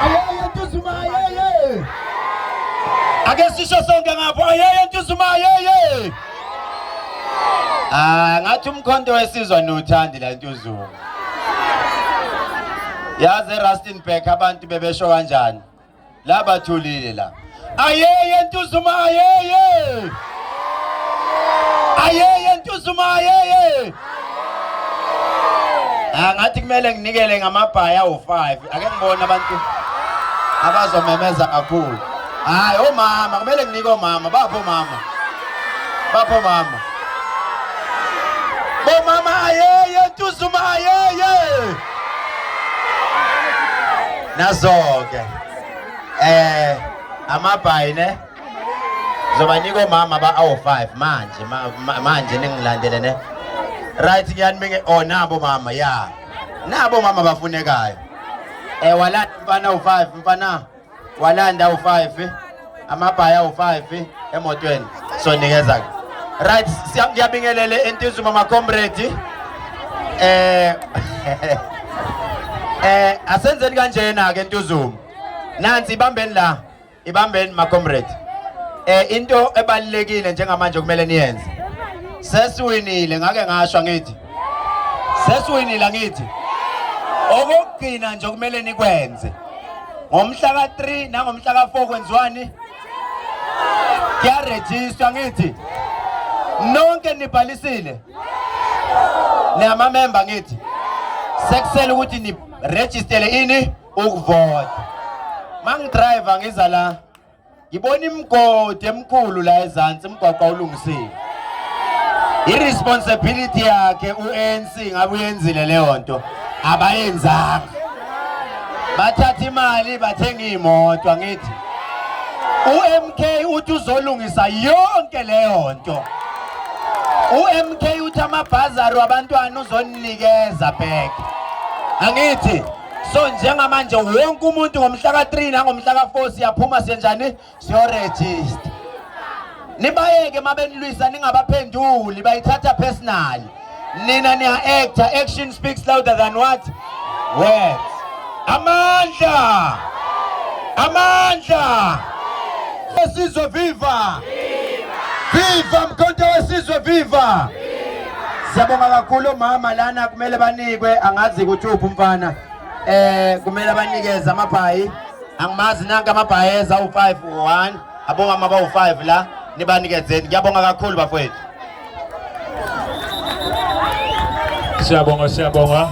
Ayeye Ntuzuma ayeye. Ake sisho sonke ngapho ayeye Ntuzuma ayeye. Ah ngathi umkhonto wesizwa niwuthandi la Ntuzuma. Yazi eRustenburg abantu bebesho kanjani? La bathulile la. Ayeye Ntuzuma ayeye. Ayeye Ntuzuma ayeye. Ah ngathi kumele nginikele ngamabhayi awu5. Ake ngibone abantu abazomemeza kakhulu. Hayi omama kumele nginike omama, bapho omama. Bapho omama. Bomama ayeye Ntuzuma ayeye. Nazo-ke amabhayi ne zobanika omama ba awu-5 manje manje ningilandele ne right ngiyanibinge oh nabo mama ya nabo mama bafunekayo walanda mfana u-5 mfana walanda u-5 amabhayi awu-5 emotweni so nikeza ke right ngiyabingelele entizuma ma-comrade asenzeni kanjena ke Ntuzuma nansi ibambeni la ibambeni ma comrade into ebalekile njengamanje kumele niyenze sesiwinile ngake ngasho ngithi sesiwinile ngithi okugcina nje kumele nikwenze ngomhla ka3 nangomhla ka4 kwenziwani kuyaregister ngithi nonke nibhalisile niyamamemba ngithi sekusele ukuthi ni registele ini ukuvota mangidriver ngiza la ngibona imigodi emikhulu la ezansi umgwaqo awulungisiwe i-responsibility yakhe u-ANC ngabe uyenzile leyo nto abayenzanga bathatha imali bathenga iy'moto angithi uMK uthi uzolungisa yonke leyo nto uMK uthi amabhazari wabantwana uzoninikeza back angithi so njengamanje wonke umuntu ngomhla ka-3 nangomhla ka-4 siyaphuma siyenjani siyorejista nibayeke mabenilwisa ningabaphenduli bayithatha personal nina niya-actor action speaks louder than what words amandla amandla wesizwe viva viva mkhonto wesizwe viva siyabonga kakhulu omama lana kumele banikwe angazi ukuthi uphi umfana kumele abanikeze amabhayi angimazi nanka amabhayi eza u5 1 abomama bawu5 la nibanikezeni ngiyabonga kakhulu bafowethu siyabonga siyabonga.